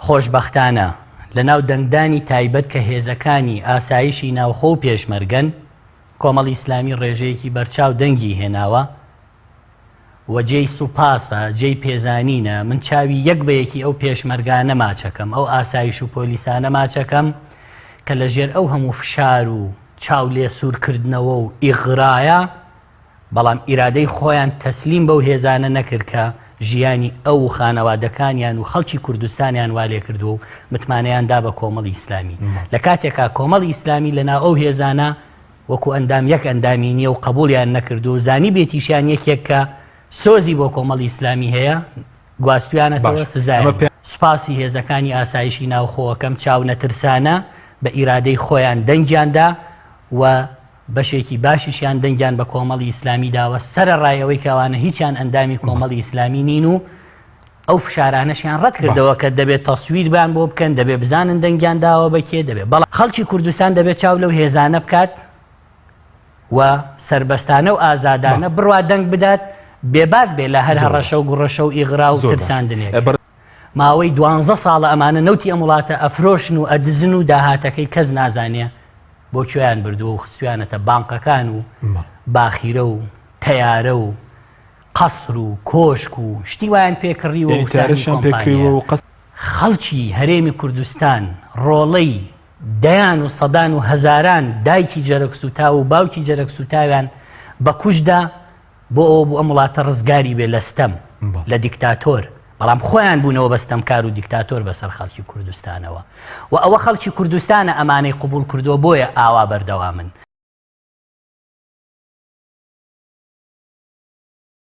خۆشبەختانە لەناو دەنگدانی تایبەت کە هێزەکانی ئاسایشی ناوخۆ و پێشمەرگەن، کۆمەڵی ئیسلامی ڕێژەیەکی بەرچاو دەنگی هێناوە و جێی سوپاسە، جێی پێزانینە، من چاوی یەک بە یەکی ئەو پێشمەرگانە ماچەکەم، ئەو ئاسایش و پۆلیسانە ماچەکەم کە لە ژێر ئەو هەموو فشار و چاو لێ سوورکردنەوە و ئیغرایە بەڵام ئیرادەی خۆیان تەسلیم بەو هێزانە نەکرد کە ژیانی ئەو و خانەوادەکانیان و خەڵکی کوردستانیان وا لێکردووە و متمانەیان دا بە کۆمەڵی ئیسلامی لە کاتێکا کۆمەڵی ئیسلامی لەناو ئەو هێزانە وەکو ئەندام یەک ئەندامی نییە و قبوڵیان نەکردو و زانی بێتیشیان یەکێک کە سۆزی بۆ کۆمەڵی ئیسلامی هەیە گواستویانەتەوە سزایان. سوپاسی هێزەکانی ئاسایشی ناوخۆ ئەکەم چاونەترسانە بە ئیرادەی خۆیان دەنگیان دا و بەشێکی باشیشیان دەنگیان بە کۆمەڵی ئیسلامی داوە سەرەڕای ئەوەی کە ئەوانە هیچیان ئەندامی کۆمەڵی ئیسلامی نین و ئەو فشارانەشیان ڕەت کردەوە کە دەبێت تەسویربان بۆ بکەن دەبێت بزانن دەنگیان داوە بە کێ دەبێت بەڵام خەڵکی کوردستان دەبێت چاو لەو هێزانە بکات و سربەستانە و ئازادانە بڕوا دەنگ بدات بێباک بێ لە هەر هەڕەشە و گوڕەشە و ئیغرا و ترساندنێک. ماوەی دوانزە ساڵە ئەمانە نەوتی ئەم وڵاتە ئەفرۆشن و ئەدزن و داهاتەکەی کەس نازانێ بۆ کوێیان بردووە و خستویانەتە بانقەکان و باخیرە و تەیارە و قەسر و کۆشک و شتی وایان پێکڕیوە و سەهمی کۆمپانیا. خەڵکی هەرێمی کوردستان ڕۆڵەی دەیان و سەدان و هەزاران دایکی جەرگ سوتاو و باوکی جەرگ سوتاویان بە کوشتدا بۆ ئەوە بوو ئەم وڵاتە ڕزگاری بێ لە ستەم لە دیکتاتۆر بەڵام خۆیان بوونەوە بە ستەمکار و دیکتاتۆر بەسەر خەڵکی کوردستانەوە و ئەوە خەڵکی کوردستانە ئەمانەی قبوڵ کردووە بۆیە ئاوا بەردەوامن.